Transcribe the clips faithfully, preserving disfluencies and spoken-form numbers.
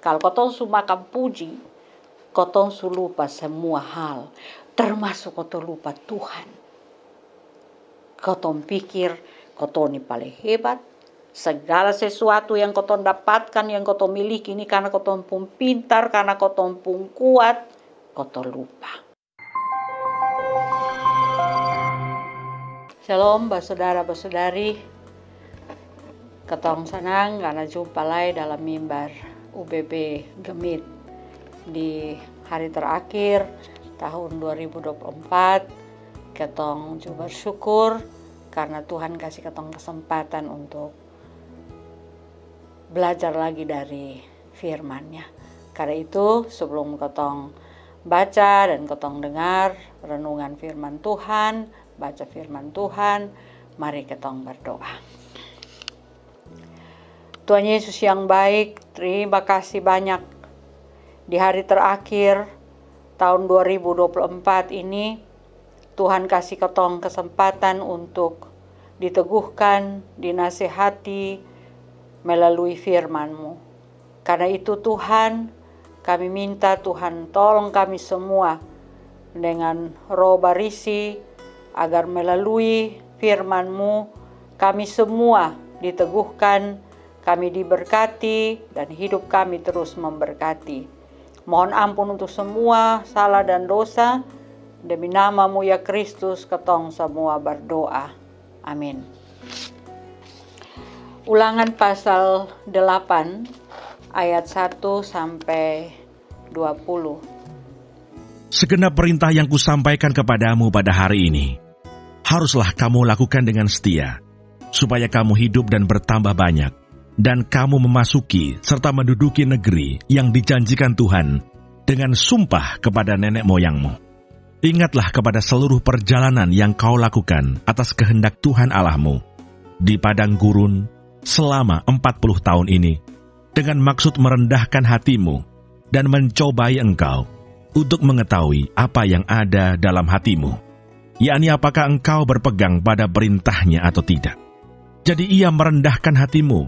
Kalo kotong su makan puji, kotong su lupa semua hal, termasuk kotong lupa Tuhan. Kotong pikir kotong ni paling hebat, segala sesuatu yang kotong dapatkan, yang kotong miliki ni karna kotong pung pintar, karna kotong pung kuat, kotong lupa. Shalom, basodara-basodari. Katong sanang karna jumpa lai dalam mimbar U B B Gemit di hari terakhir tahun dua ribu dua puluh empat. Katong ju bersyukur karna Tuhan kasi katong kesempatan untuk belajar lagi dari firman-Nya. Karna itu, sebelum katong baca dan katong dengar renungan firman Tuhan, baca firman Tuhan, mari katong berdoa. Tuhan Yesus yang baik, terima kasih banyak. Di hari terakhir tahun dua ribu dua puluh empat ini, Tuhan kasi katong kesempatan untuk diteguhkan, dinasehati melalui firman-Mu. Karna itu Tuhan, kami minta Tuhan tolong kami semua dengan Roh Barisi, agar melalui firman-Mu kami semua diteguhkan, kami diberkati, dan hidup kami terus memberkati. Mohon ampun untuk semua salah dan dosa. Demi nama-Mu ya Kristus, katong semua berdoa. Amin. Ulangan pasal delapan ayat satu sampai dua puluh. Segenap perintah yang kusampaikan kepadamu pada hari ini, haruslah kamu lakukan dengan setia, supaya kamu hidup dan bertambah banyak, dan kamu memasuki serta menduduki negeri yang dijanjikan Tuhan dengan sumpah kepada nenek moyangmu. Ingatlah kepada seluruh perjalanan yang kau lakukan atas kehendak Tuhan Allahmu di padang gurun selama empat puluh tahun ini, dengan maksud merendahkan hatimu dan mencobai engkau untuk mengetahui apa yang ada dalam hatimu, yakni apakah engkau berpegang pada perintahnya atau tidak. Jadi ia merendahkan hatimu,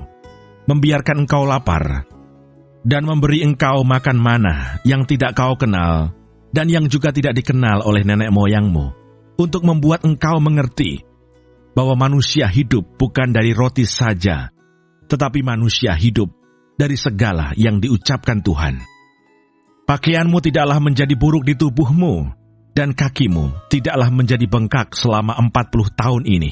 membiarkan engkau lapar, dan memberi engkau makan mana yang tidak kau kenal dan yang juga tidak dikenal oleh nenek moyangmu, untuk membuat engkau mengerti bahwa manusia hidup bukan dari roti saja, tetapi manusia hidup dari segala yang diucapkan Tuhan. Pakaianmu tidaklah menjadi buruk di tubuhmu, dan kakimu tidaklah menjadi bengkak selama empat puluh tahun ini.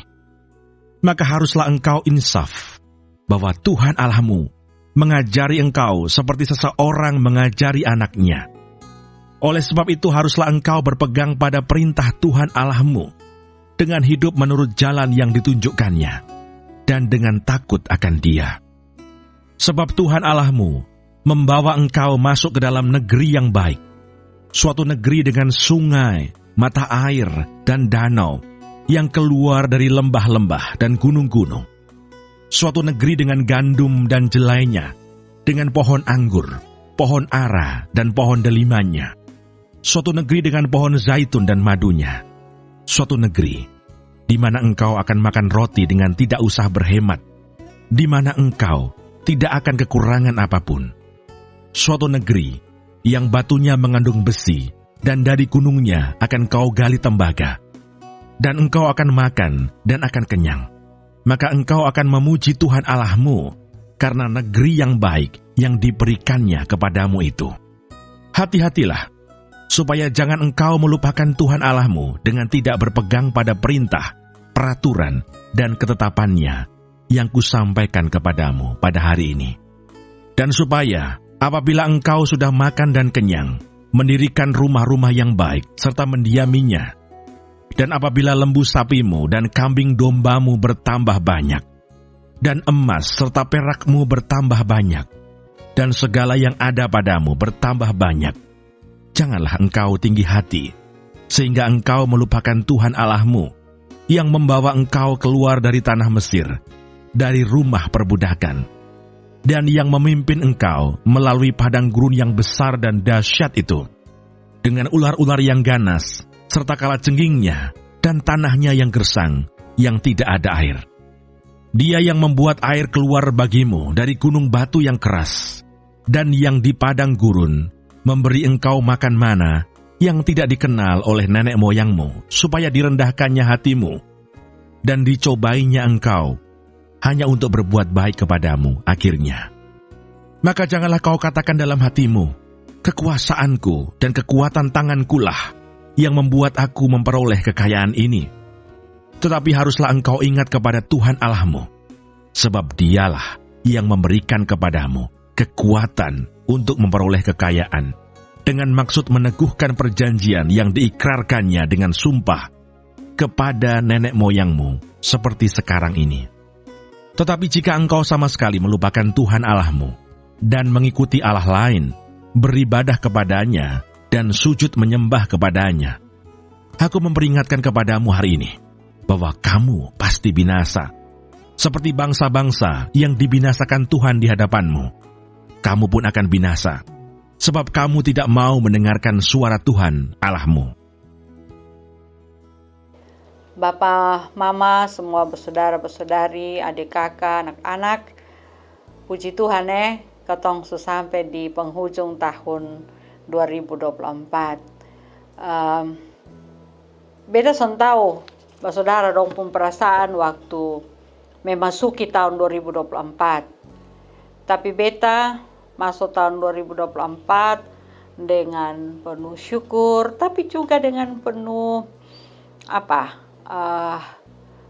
Maka haruslah engkau insaf bahwa Tuhan Allahmu mengajari engkau seperti seseorang mengajari anaknya. Oleh sebab itu, haruslah engkau berpegang pada perintah Tuhan Allahmu dengan hidup menurut jalan yang ditunjukkannya dan dengan takut akan Dia. Sebab Tuhan Allahmu membawa engkau masuk ke dalam negeri yang baik, suatu negeri dengan sungai, mata air, dan danau yang keluar dari lembah-lembah dan gunung-gunung, suatu negeri dengan gandum dan jelainya, dengan pohon anggur, pohon ara, dan pohon delimanya, suatu negeri dengan pohon zaitun dan madunya, suatu negeri di mana engkau akan makan roti dengan tidak usah berhemat, di mana engkau tidak akan kekurangan apapun, suatu negeri yang batunya mengandung besi, dan dari gunungnya akan kau gali tembaga, dan engkau akan makan dan akan kenyang. Maka engkau akan memuji Tuhan Allahmu karena negeri yang baik yang diberikannya kepadamu itu. Hati-hatilah, supaya jangan engkau melupakan Tuhan Allahmu dengan tidak berpegang pada perintah, peraturan, dan ketetapan-Nya yang kusampaikan kepadamu pada hari ini. Dan supaya, apabila engkau sudah makan dan kenyang, mendirikan rumah-rumah yang baik serta mendiaminya, dan apabila lembu sapimu dan kambing dombamu bertambah banyak, dan emas serta perakmu bertambah banyak, dan segala yang ada padamu bertambah banyak, janganlah engkau tinggi hati, sehingga engkau melupakan Tuhan Allahmu, yang membawa engkau keluar dari tanah Mesir, dari rumah perbudakan, dan yang memimpin engkau melalui padang gurun yang besar dan dahsyat itu, dengan ular-ular yang ganas, serta kalajenggingnya, dan tanahnya yang gersang, yang tidak ada air. Dia yang membuat air keluar bagimu dari gunung batu yang keras, dan yang di padang gurun memberi engkau makan mana yang tidak dikenal oleh nenek moyangmu, supaya direndahkannya hatimu dan dicobainya engkau, hanya untuk berbuat baik kepadamu akhirnya. Maka janganlah kau katakan dalam hatimu, "Kekuasaanku dan kekuatan tangankulah yang membuat aku memperoleh kekayaan ini." Tetapi haruslah engkau ingat kepada Tuhan Allahmu, sebab Dialah yang memberikan kepadamu kekuatan untuk memperoleh kekayaan, dengan maksud meneguhkan perjanjian yang diikrarkannya dengan sumpah kepada nenek moyangmu, seperti sekarang ini. Tetapi jika engkau sama sekali melupakan Tuhan Allahmu dan mengikuti allah lain, beribadah kepadanya dan sujud menyembah kepadanya, aku memperingatkan kepadamu hari ini bahwa kamu pasti binasa, seperti bangsa-bangsa yang dibinasakan Tuhan di hadapanmu. Kamu pun akan binasa, sebab kamu tidak mau mendengarkan suara Tuhan Allahmu. Bapa, mama, semua bersaudara, bersaudari, adik, kakak, anak-anak, puji Tuhan, eh, katong su sampe di penghujung tahun dua ribu dua puluh empat. Em, beta son tau basodara dong pung perasaan waktu memasuki tahun dua ribu dua puluh empat. Tapi beta maso tahun dua ribu dua puluh empat dengan penuh syukur, tapi juga dengan penuh apa, eh,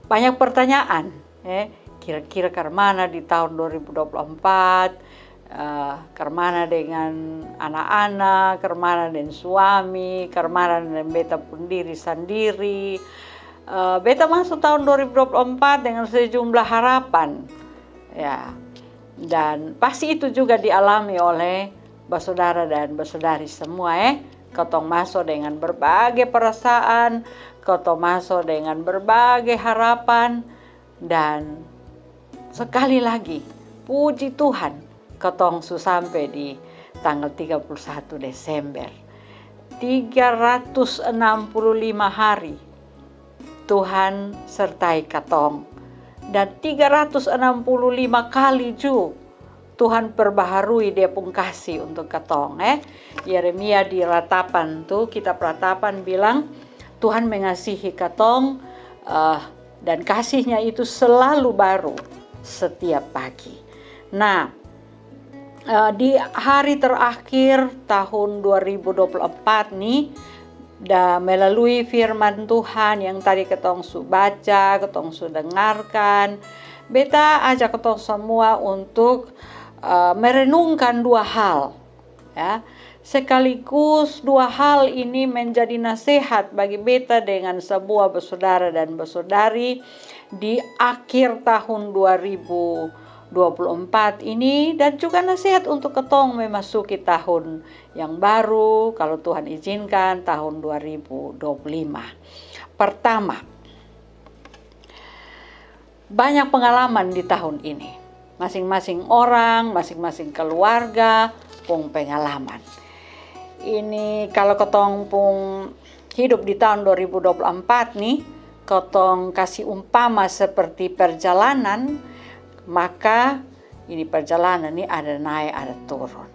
banyak pertanyaan, eh, kira-kira karmana di tahun dua ribu dua puluh empat, eh, karmana dengan anak-anak, karmana dengan suami, karmana dengan beta pun diri sandiri. Eh, beta masuk tahun dua ribu dua puluh empat dengan sejumlah harapan. Ya. Dan pasti itu juga dialami oleh basodara dan basodari semua, eh. Katong maso dengan berbagai perasaan, katong maso dengan berbagai harapan, dan sekali lagi, puji Tuhan, katong su sampe di tanggal tiga puluh satu Desember. Tiga ratus enam puluh lima hari Tuhan sertai katong. Dan tiga ratus enam puluh lima kali ju Tuhan perbaharui Dia pung kasih untuk katong, eh. Yeremia di Ratapan tu, kitab Ratapan bilang, Tuhan mengasihi katong, eh, dan kasihnya itu selalu baru setiap pagi. Nah, eh, di hari terakhir tahun dua ribu dua puluh empat ni, da melalui firman Tuhan yang tadi katong su baca, katong su dengarkan, beta ajak katong semua untuk, eh, merenungkan dua hal, ya. Sekaligus dua hal ini menjadi nasihat bagi beta dengan semua basodara dan basodari di akhir tahun dua ribu dua puluh empat ini, dan juga nasihat untuk katong memasuki tahun yang baru, kalau Tuhan izinkan, tahun dua ribu dua puluh lima. Pertama, banyak pengalaman di tahun ini. Masing-masing orang, masing-masing keluarga pung pengalaman. Ini kalau katong pung hidup di tahun dua ribu dua puluh empat ni, katong kasi umpama seperti perjalanan, maka ini perjalanan ni ada nae, ada turun.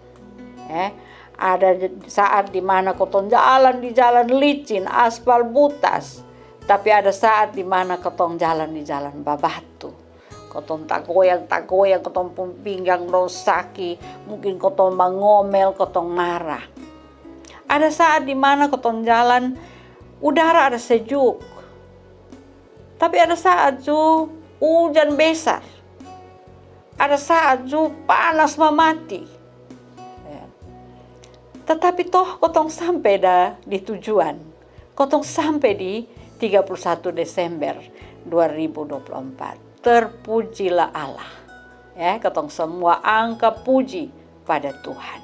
Eh, ada saat di mana katong jalan di jalan licin, aspal butas. Tapi ada saat di mana katong jalan di jalan babatu. Katong tagoyang-tagoyang, katong pung pinggang dong saki, mungkin katong mangomel, katong marah. Ada saat di mana katong jalan, udara ada sejuk. Tapi ada saat ju ujan besar. Ada saat ju panas mamati. Ya. Tetapi toh katong sampe da di tujuan. Katong sampe di tiga puluh satu Desember dua ribu dua puluh empat. Terpujilah Allah. Ya, katong semua angka puji pada Tuhan.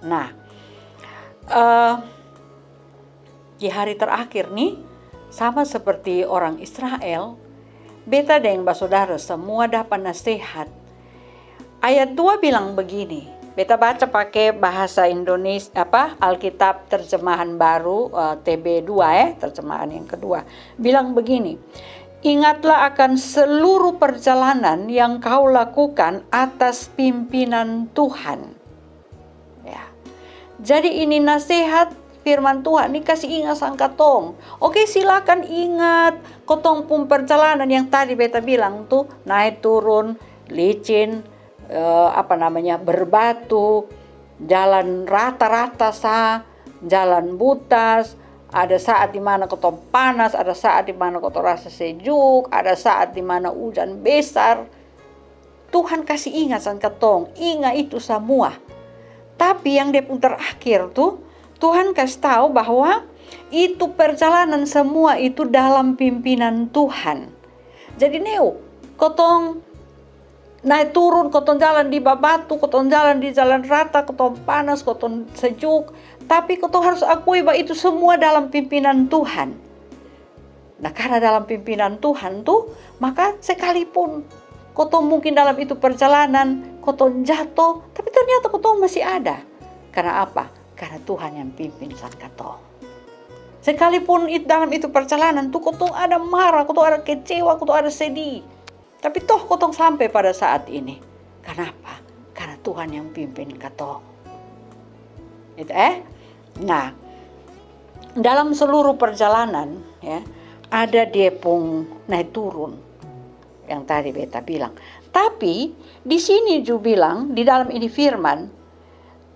Nah, eh, di hari terakhir ni, sama seperti orang Israel, beta deng basodara semua dapa nasehat. Ayat dua bilang begini, beta baca pake bahasa Indonesia, apa, Alkitab terjemahan baru, eh, T B dua, eh, terjemahan yang kedua. Bilang begini, "Ingatlah akan seluruh perjalanan yang kau lakukan atas pimpinan Tuhan." Jadi ini nasehat firman Tuhan ni kasi ingat sang katong. Oke, silakan ingat kotong pung perjalanan yang tadi beta bilang tu, nae turun, licin, eh, apa namanya, berbatu, jalan rata-rata sa, jalan butas, ada saat di mana kotong panas, ada saat di mana kotong rasa sejuk, ada saat di mana ujan besar. Tuhan kasi ingat sang katong, ingat itu samua. Tapi yang dia pung terakhir tu, Tuhan kasi tau bahwa itu perjalanan samua itu dalam pimpinan Tuhan. Jadi neu, kotong nae turun, kotong jalan di babatu, kotong jalan di jalan rata, kotong panas, kotong sejuk. Tapi kotong harus akui bahwa itu semua dalam pimpinan Tuhan. Nah, karena dalam pimpinan Tuhan tu, maka sekalipun kotong mungkin dalam itu perjalanan, kotong jato, tapi ternyata kotong masih ada. Karena apa? Karena Tuhan yang pimpin sang katong. Sekalipun it-, dalam itu perjalanan tu kotong ada marah, kotong ada kecewa, kotong ada sedih. Tapi toh kotong sampe pada saat ini. Kanapa? Karna Tuhan yang pimpin katong. Gitu, eh? Nah, dalam seluruh perjalanan, ya, ada dia pung nae turun yang tadi beta bilang. Tapi di sini ju bilang, di dalam ini firman,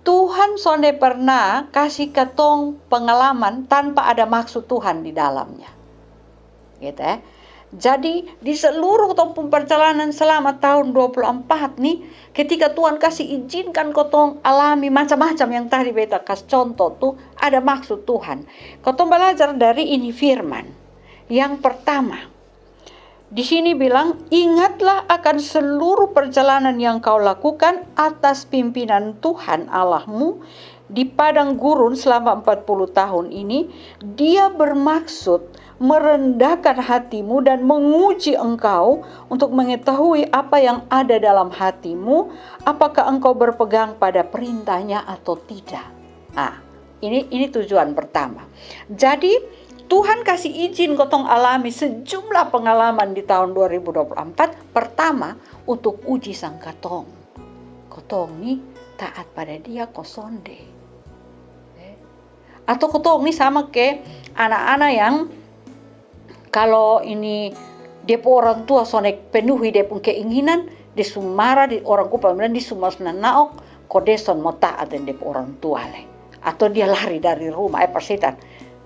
Tuhan sonde pernah kasi katong pengalaman tanpa ada maksud Tuhan di dalamnya. Gitu, eh. Jadi di seluruh katong pung perjalanan selama tahun dua puluh empat ni, ketika Tuhan kasi izinkan katong alami macam-macam yang tadi beta kas contoh tu, ada maksud Tuhan. Katong balajar dari ini firman. Yang pertama, di sini bilang, "Ingatlah akan seluruh perjalanan yang kau lakukan atas pimpinan Tuhan Allahmu di padang gurun selama empat puluh tahun ini. Dia bermaksud merendahkan hatimu dan menguji engkau untuk mengetahui apa yang ada dalam hatimu, apakah engkau berpegang pada perintahnya atau tidak." Ah, ini, ini tujuan pertama. Jadi, Tuhan kasi izin kotong alami sejumlah pengalaman di tahun dua ribu dua puluh empat. Pertama, untuk uji sang katong. Kotong ni taat pada Dia ko sonde. Eh. Atau kotong ni sama ke anak-anak yang kalo ini dia pung orang tua sonde penuhi dia pung keinginan, dia su mara, di orang Kupang bilang dia su malas nanaok, ko dia son mau taat deng dia pung orang tua le. Atau dia lari dari rumah, eh, par setan.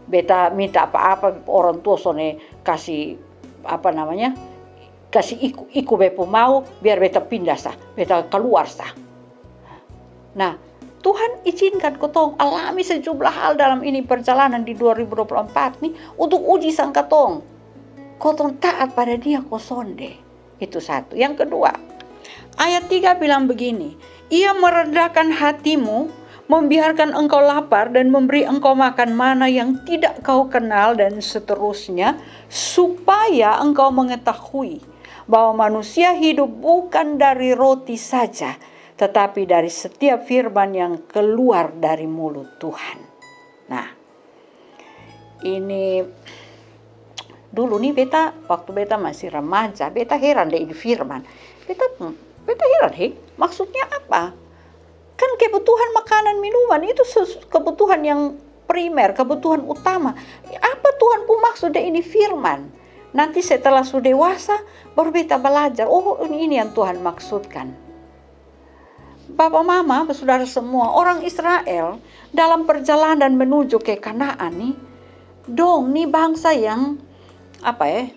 Beta minta apa-apa, orang tua sonde kasi, apa namanya, kasi iku, iku beta pung mau, biar beta pindah sa, beta kaluar sa. Nah, Tuhan izinkan kotong alami sejumlah hal dalam ini perjalanan di dua ribu dua puluh empat ni untuk uji sang katong. Kotong taat pada Dia ko sonde. Itu satu. Yang kedua, ayat tiga bilang begini, "Ia merendahkan hatimu, membiarkan engkau lapar dan memberi engkau makan mana yang tidak kau kenal dan seterusnya, supaya engkau mengetahui bahwa manusia hidup bukan dari roti saja, tetapi dari setiap firman yang keluar dari mulut Tuhan." Nah, ini dulu ni beta, waktu beta masih remaja, beta heran deng ini firman. Beta, beta heran, "He, maksudnya apa? Kan kebutuhan makanan, minuman itu ses-, kebutuhan yang primer, kebutuhan utama. Apa Tuhan pung maksud deng ini firman?" Nanti setelah su dewasa, baru beta balajar, "Oh, ini, ini yang Tuhan maksudkan." Bapa mama, basudara semua, orang Israel dalam perjalanan menuju ke Kanaan ni, dong ni bangsa yang, apa, eh,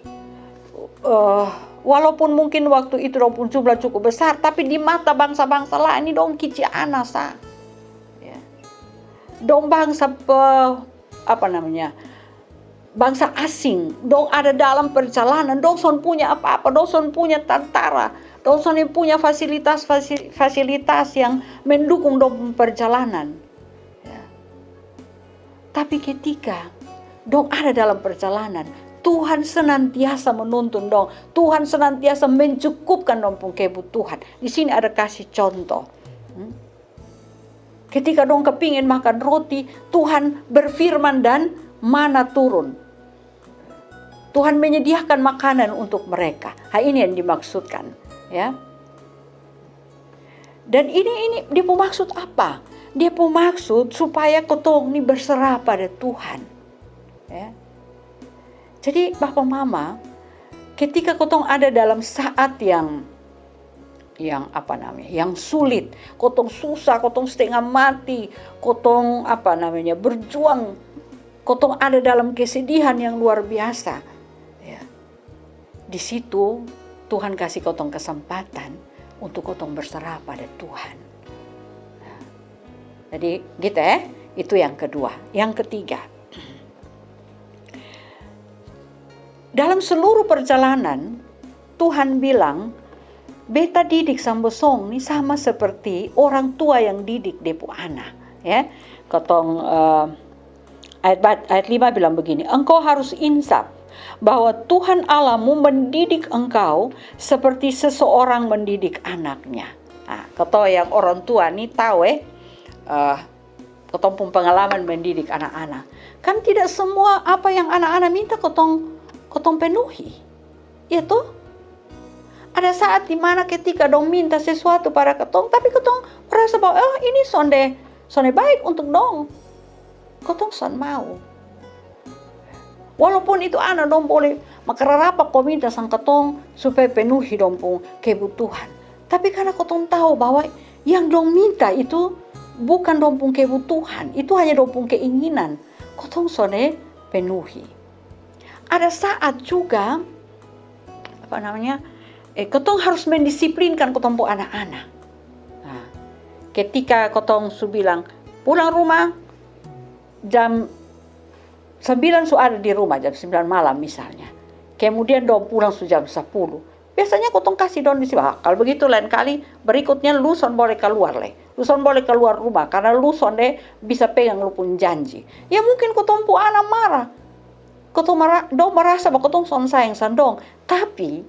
eh, walaupun mungkin waktu itu dong pung jumlah cukup besar, tapi di mata bangsa-bangsa laen ni dong kici ana sa. Ya. Dong bangsa pe-, apa namanya, bangsa asing, dong ada dalam perjalanan, dong son punya apa-apa, dong son punya tantara, dong son punya fasilitas, fasi-, fasilitas yang mendukung dong pung perjalanan. Ya. Tapi ketika dong ada dalam perjalanan, Tuhan senantiasa menuntun dong, Tuhan senantiasa mencukupkan dong pung kebutuhan. Di sini ada kasi contoh. Hmm? Ketika dong kepingin makan roti, Tuhan berfirman dan mana turun. Tuhan menyediakan makanan untuk mereka. Ha, ini yang dimaksudkan, ya. Dan ini, ini dia pung maksud apa? Dia pung maksud supaya kotong ni berserah pada Tuhan. Ya. Jadi bapa mama, ketika kotong ada dalam saat yang yang apa namanya, yang sulit, kotong susah, kotong setengah mati, kotong apa namanya, berjuang, kotong ada dalam kesedihan yang luar biasa. Ya. Di situ Tuhan kasih kotong kesempatan untuk kotong berserah pada Tuhan. Jadi gitu ya, itu yang kedua. Yang ketiga, dalam seluruh perjalanan Tuhan bilang, beta didik sang bosong ni sama seperti orang tua yang didik dia pu ana. Ya, kotong eh, ayat ayat lima bilang begini, engkau harus insaf bahwa Tuhan Allahmu mendidik engkau seperti seseorang mendidik anaknya. Nah, kotong yang orang tua ni tahu eh, eh, kotong pung pengalaman mendidik anak-anak. Kan tidak semua apa yang anak-anak minta kotong kotong penuhi. Iya toh? Ada saat di mana ketika dong minta sesuatu pada kotong, tapi kotong merasa bahwa oh ini sonde sonde baik untuk dong. Kotong son mau. Walaupun itu ana dong boleh makararapa ko minta sang kotong supaya penuhi dong pung kebutuhan. Tapi karena kotong tahu bahwa yang dong minta itu bukan dong pung kebutuhan, itu hanya dong pung keinginan. Kotong sonde penuhi. Ada saat juga apa namanya, eh, kotong harus mendisiplinkan kotong pung anak-anak. Nah, ketika kotong su bilang pulang rumah jam sembilan su ada di rumah, jam sembilan malam misalnya. Kemudian dong pulang su jam sepuluh. Biasanya kotong kasih dong di sini. Ah, kalau begitu lain kali berikutnya lu son boleh keluar le. Lu son boleh keluar rumah karena lu sonde bisa pegang lu pung janji. Ya mungkin kotong pung ana marah. Kotong mara, dong merasa bahwa kotong son sayang sang dong. Tapi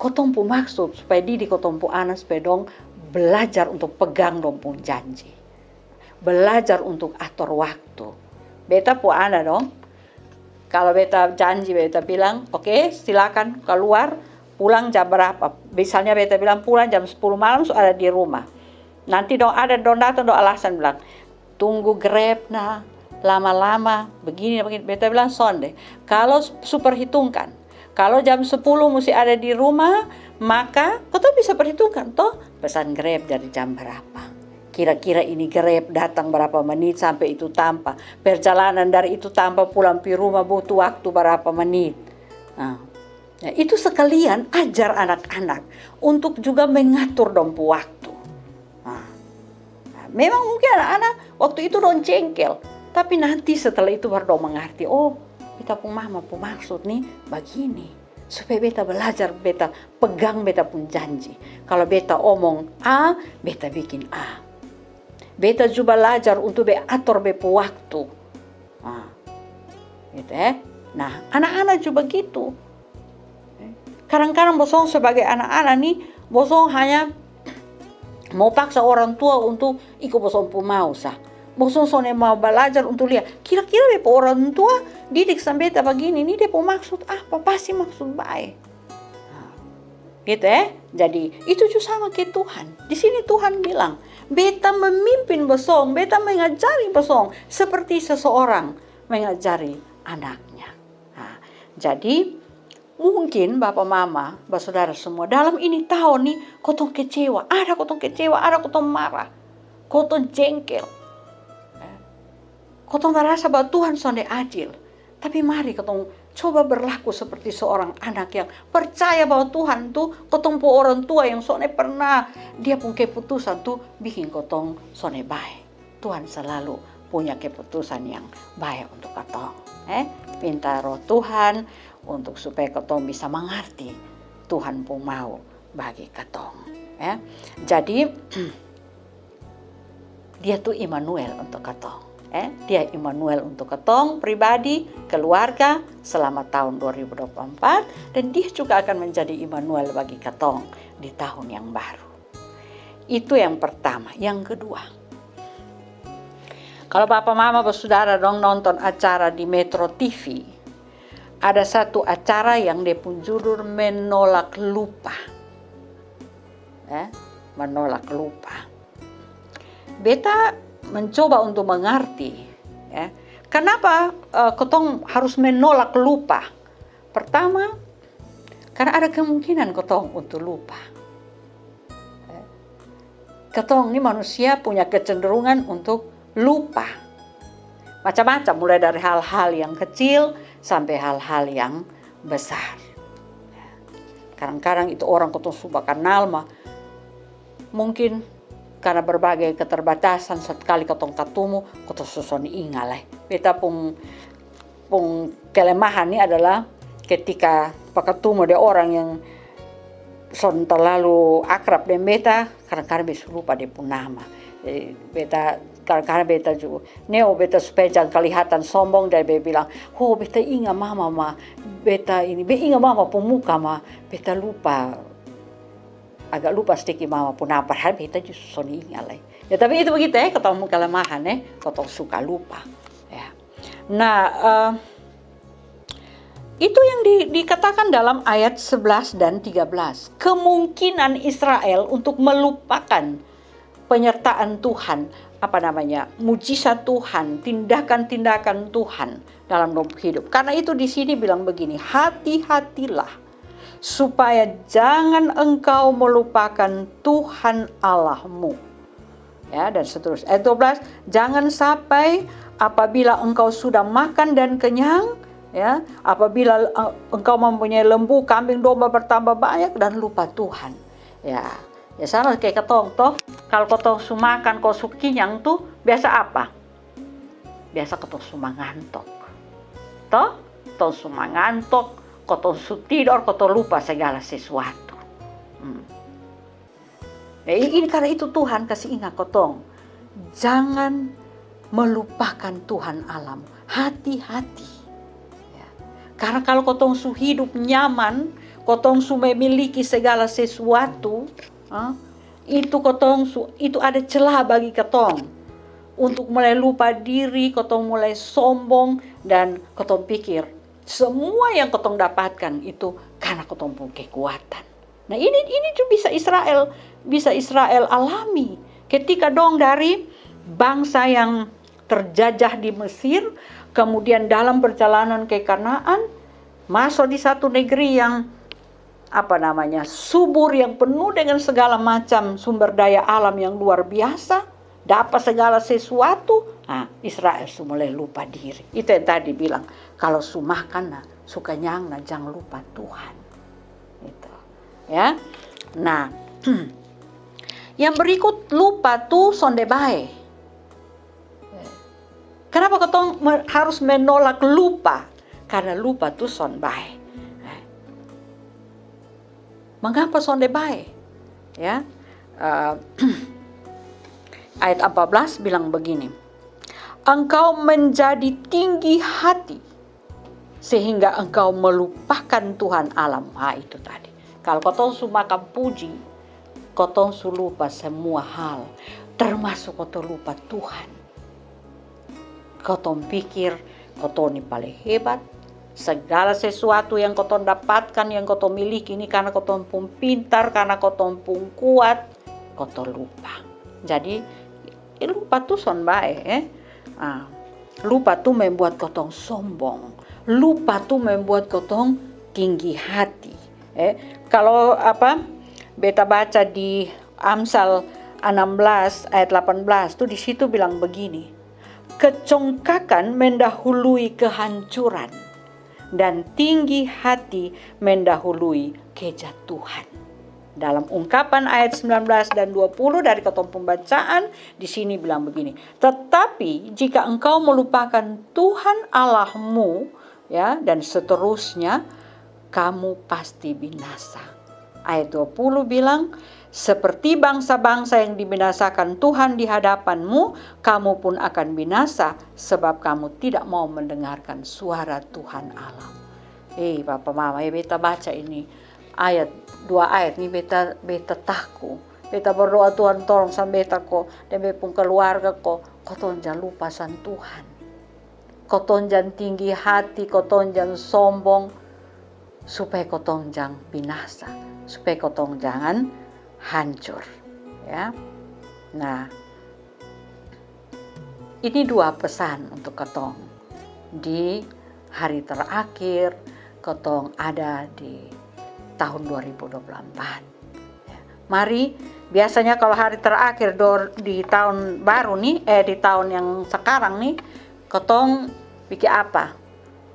kotong pung maksud supaya didik kotong pung ana supaya dong belajar untuk pegang dong pung janji. Belajar untuk ator waktu. Beta pung ana dong, kalau beta janji beta bilang, oke, silakan keluar, pulang jam berapa? Misalnya beta bilang pulang jam sepuluh malam su ada di rumah. Nanti dong ada dong datang dong alasan bilang, tunggu Grab na lama-lama, begini begini. Beta bilang sonde. Kalau su perhitungkan, kalau jam sepuluh musti ada di rumah, maka kotong bisa perhitungkan toh pesan Grab dari jam berapa. Kira-kira ini Grab datang berapa menit sampai itu tampa. Perjalanan dari itu tampa pulang pi rumah butuh waktu berapa menit. Nah, ya, itu sekalian ajar anak-anak untuk juga mengatur dong pu waktu. Nah, memang mungkin anak-anak waktu itu dong jengkel, tapi nanti setelah itu baru dong mengerti, oh, beta pung mama pung maksud ni begini, supaya beta belajar, beta pegang beta pung janji. Kalau beta omong A, beta bikin A. Beta juga belajar untuk be ator be pung waktu. Nah, gitu ya. Nah, anak-anak juga begitu. Kadang-kadang bosong sebagai anak-anak ni, bosong hanya mau paksa orang tua untuk iko bosong pung mau sa. Bosong sonde mau belajar untuk lihat kira-kira dia pung orang tua didik sang beta begini ni dia pung maksud apa, pasti maksud bae. Gitu ya. Jadi itu juga sama ke Tuhan. Di sini Tuhan bilang, beta memimpin bosong, beta mengajari bosong seperti seseorang mengajari anaknya. Nah, jadi mungkin bapa mama, basodara semua, dalam ini tahun ni kotong kecewa, ada kotong kecewa, ada kotong marah, kotong jengkel. Kotong merasa bahwa Tuhan sonde adil. Tapi mari kotong coba berlaku seperti seorang anak yang percaya bahwa Tuhan tu, kotong pu orang tua yang sonde pernah dia pung keputusan tu bikin kotong sonde bae. Tuhan selalu punya keputusan yang bae untuk kotong. Eh, minta Roh Tuhan untuk supaya kotong bisa mengerti Tuhan pung mau bagi kotong. Ya. Jadi dia tu Immanuel untuk kotong. Eh, dia Immanuel untuk kotong pribadi, keluarga selama tahun dua ribu dua puluh empat, dan dia juga akan menjadi Immanuel bagi kotong di tahun yang baru. Itu yang pertama. Yang kedua, kalau bapa mama basudara dong nonton acara di Metro T V, ada satu acara yang dia pung judul Menolak Lupa. Eh, Menolak Lupa. Beta mencoba untuk mengerti, ya, kenapa uh, kotong harus menolak lupa. Pertama, karena ada kemungkinan kotong untuk lupa. Kotong ni manusia punya kecenderungan untuk lupa. Macam-macam, mulai dari hal-hal yang kecil sampai hal-hal yang besar. Kadang-kadang itu orang kotong su bakanal ma, mungkin karena berbagai keterbatasan, satu kali kotong katumu, kotong su son inga lai. Beta pung pung kelemahan ni adalah ketika pakatumu de orang yang son terlalu akrab deng beta, kadang-kadang beta su lupa de pung nama. Jadi beta, kadang-kadang beta ju neo beta supaya jang kelihatan sombong, jadi beta bilang, "Oh, beta inga mama ma, beta ini, beta inga mama pung muka ma, beta lupa, agak lupa sedikit mama pung nama," padahal beta ju son inga lai. Ya, tapi itu begitu ya, kotong pung kelemahan ya, kotong suka lupa. Ya. Nah, eh, itu yang di, dikatakan dalam ayat sebelas dan tiga belas. Kemungkinan Israel untuk melupakan penyertaan Tuhan, apa namanya, mujizat Tuhan, tindakan-tindakan Tuhan dalam hidup. Karena itu di sini bilang begini, "Hati-hatilah supaya jangan engkau melupakan Tuhan Allahmu." Ya, dan seterusnya. Ayat dua belas, "Jangan sampai apabila engkau sudah makan dan kenyang, ya, apabila eh, engkau mempunyai lembu, kambing domba bertambah banyak dan lupa Tuhan." Ya, ya sama kayak kotong toh. Kalau kotong su makan, ko su kinyang tuh biasa apa? Biasa kotong su mangantok. Toh? Kotong su mangantok, kotong su tidor, kotong lupa segala sesuatu. Hmm. Ya, i- ini karena itu Tuhan kasih ingat kotong, jangan melupakan Tuhan Allahmu. Hati-hati. Ya. Karena kalau kotong su hidup nyaman, kotong su memiliki segala sesuatu, ah, itu kotong su, itu ada celah bagi kotong untuk mulai lupa diri, kotong mulai sombong, dan kotong pikir semua yang kotong dapatkan itu karena kotong pung kekuatan. Nah, ini ini tu bisa Israel, bisa Israel alami ketika dong dari bangsa yang terjajah di Mesir, kemudian dalam perjalanan ke Kanaan, masuk di satu negeri yang, apa namanya, subur, yang penuh dengan segala macam sumber daya alam yang luar biasa, dapat segala sesuatu. Nah, Israel su mulai lupa diri. Itu yang tadi bilang, kalau su makan na, su kenyang na, jang lupa Tuhan. Gitu. Ya. Nah, yang berikut, lupa tu sonde bae. Kenapa kotong me- harus menolak lupa? Karena lupa tu son bae. Mengapa sonde bae? Ya, eh, ayat empat belas bilang begini, "Engkau menjadi tinggi hati sehingga engkau melupakan Tuhan Allahmu." Ah, itu tadi. Kalau kotong su makan puji, kotong su lupa semua hal, termasuk kotong lupa Tuhan. Kotong pikir kotong ni paling hebat. Segala sesuatu yang kotong dapatkan, yang kotong miliki ini karena kotong pung pintar, karena kotong pung kuat, kotong lupa. Jadi, eh, lupa tu son bae, eh. Ah, lupa tu membuat kotong sombong. Lupa tu membuat kotong tinggi hati. Eh, kalau apa, beta baca di Amsal enam belas ayat delapan belas tu, di situ bilang begini, "Kecongkakan mendahului kehancuran, dan tinggi hati mendahului kejatuhan." Dalam Ungkapan ayat sembilan belas dan dua puluh dari kotong pembacaan, di sini bilang begini, "Tetapi jika engkau melupakan Tuhan Allahmu," ya, dan seterusnya, "kamu pasti binasa." Ayat dua puluh bilang, "Seperti bangsa-bangsa yang dibinasakan Tuhan di hadapanmu, kamu pun akan binasa, sebab kamu tidak mau mendengarkan suara Tuhan Allah." Eh, papa mama, eh, beta baca ini ayat, dua ayat ni beta, beta taku. Beta berdoa, "Tuhan, tolong sang beta ko, deng beta pung keluarga ko, kotong jang lupa sang Tuhan. Kotong jang tinggi hati, kotong jang sombong, supaya kotong jang binasa, supaya kotong jangan hancur." Ya. Nah, Ini dua pesan untuk kotong di hari terakhir kotong ada di tahun dua ribu dua puluh empat. Mari, biasanya kalau hari terakhir dor di tahun baru nih, eh, di tahun yang sekarang nih, kotong bikin apa?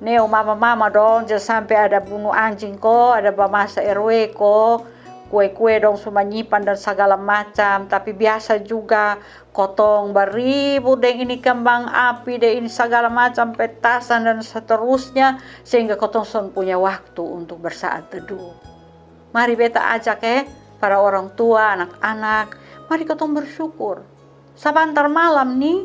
Neo mama-mama dong, jangan sampai ada bunuh anjing ko, ada bamasa R W ko, kue-kue dong su manyipan dan segala macam. Tapi biasa juga kotong baribut deng ini kembang api, deng ini segala macam petasan dan seterusnya, sehingga kotong son punya waktu untuk bersaat teduh. Mari beta ajak, eh, para orang tua, anak-anak, mari kotong bersyukur. Sabantar malam ni,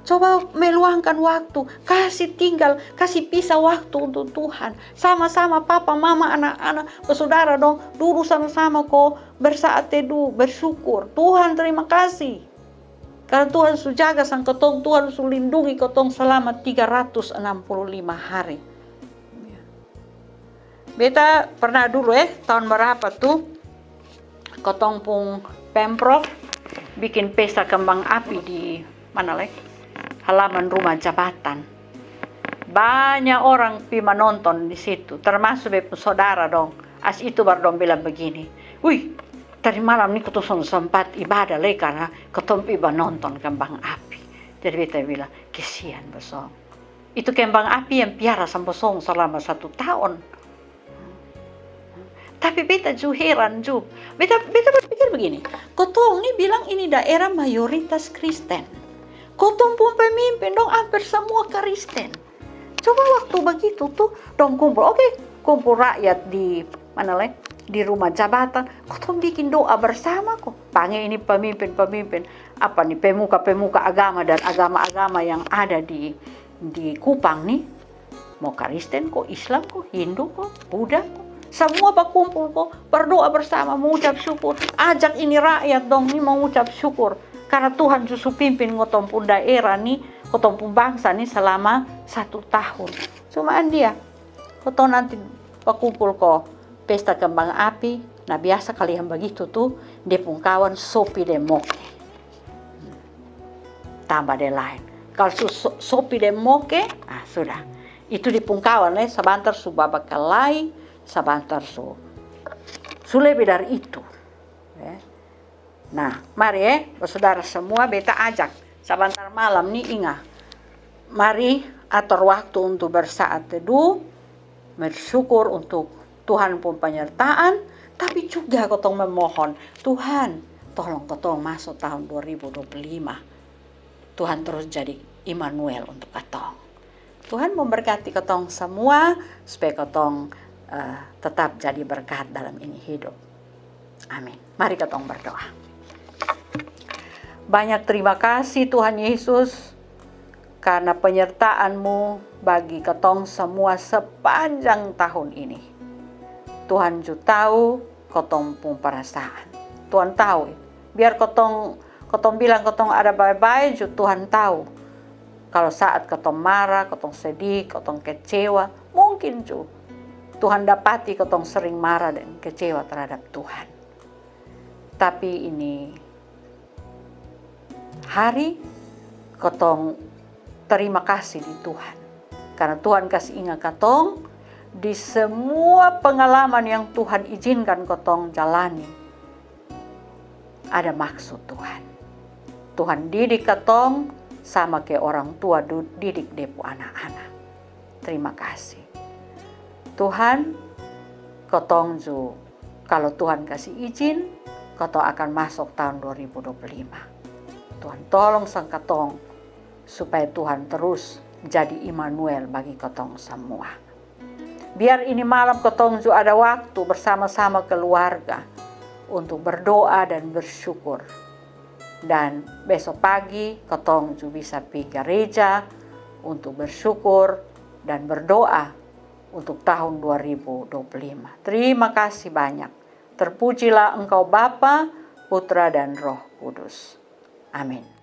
coba meluangkan waktu, kasi tinggal, kasi pisa waktu untuk Tuhan. Sama-sama papa, mama, anak-anak, basudara dong, dudu sama-sama ko bersaat teduh, bersyukur. Tuhan, terima kasih. Karena Tuhan su jaga sang kotong, Tuhan su lindungi kotong selama tiga ratus enam puluh lima hari. Beta pernah dulu, eh, tahun berapa tu, kotong pung Pemprov bikin pesta kembang api di mana lai? Halaman rumah jabatan. Banyak orang pi manonton di situ, termasuk beta pung sodara dong. As itu baru dong bilang begini, "Wih, tadi malam ni kotong son sempat ibadah lai karena kotong pi manonton kembang api." Jadi beta bilang, "Kesian bosong. Itu kembang api yang piara sang bosong selama satu tahun." Tapi beta ju heran ju. Beta, beta berpikir begini, kotong ni bilang ini daerah mayoritas Kristen. Kotong pung pemimpin dong hampir semua Kristen. Coba waktu begitu tu dong kumpul, oke, kumpul rakyat di mana lai? Di rumah jabatan. Kotong bikin doa bersama ko. Pange ini pemimpin-pemimpin, apa ni, pemuka-pemuka agama dan agama-agama yang ada di, di Kupang ni. Mau Kristen ko, Islam ko, Hindu ko, Buddha ko, semua bakumpul ko, berdoa bersama, mengucap syukur. Ajak ini rakyat dong ni mengucap syukur karena Tuhan ju su pimpin kotong pung daerah ni, kotong pung bangsa ni selama satu tahun. Cuma andia, kotong nanti bakumpul ko pesta kembang api. Nah, biasa kalo yang begitu tu, dia pung kawan sopi deng moke. Tambah deng laen. Kalo su so-, sopi deng moke, ah, sudah. Itu dia pung kawan, eh, sabantar su babakalae, sabantar su, su lebe dari itu. Eh. Nah, mari, eh, basudara semua, beta ajak. Sabantar malam ni inga. Mari ator waktu untuk bersaat teduh, bersyukur untuk Tuhan pung penyertaan, tapi juga kotong memohon, "Tuhan, tolong kotong maso tahun dua ribu dua puluh lima. Tuhan terus jadi Immanuel untuk kotong." Tuhan memberkati kotong semua, supaya kotong, eh, tetap jadi berkat dalam ini hidup. Amin. Mari kotong berdoa. Banyak terima kasih Tuhan Yesus, karena penyertaan-Mu bagi kotong semua sepanjang tahun ini. Tuhan ju tau kotong pung perasaan. Tuhan tau. Biar kotong, kotong bilang kotong ada bae-bae ju, Tuhan tau. Kalo saat kotong mara, kotong sedih, kotong kecewa, mungkin ju Tuhan dapati kotong sering mara dan kecewa terhadap Tuhan. Tapi ini hari kotong terima kasih di Tuhan. Karena Tuhan kasi inga katong di semua pengalaman yang Tuhan izinkan kotong jalani, ada maksud Tuhan. Tuhan didik katong sama ke orang tua du-, didik dia pu anak-anak. Terima kasih. Tuhan, kotong ju, kalo Tuhan kasi izin, kotong akan masuk tahun dua ribu dua puluh lima. Tuhan tolong sang katong, supaya Tuhan terus jadi Immanuel bagi kotong semua. Biar ini malam kotong ju ada waktu bersama-sama keluarga untuk berdoa dan bersyukur. Dan besok pagi kotong ju bisa pi gereja untuk bersyukur dan berdoa untuk tahun dua ribu dua puluh lima. Terima kasih banyak. Terpujilah Engkau Bapa, Putra, dan Roh Kudus. Amin.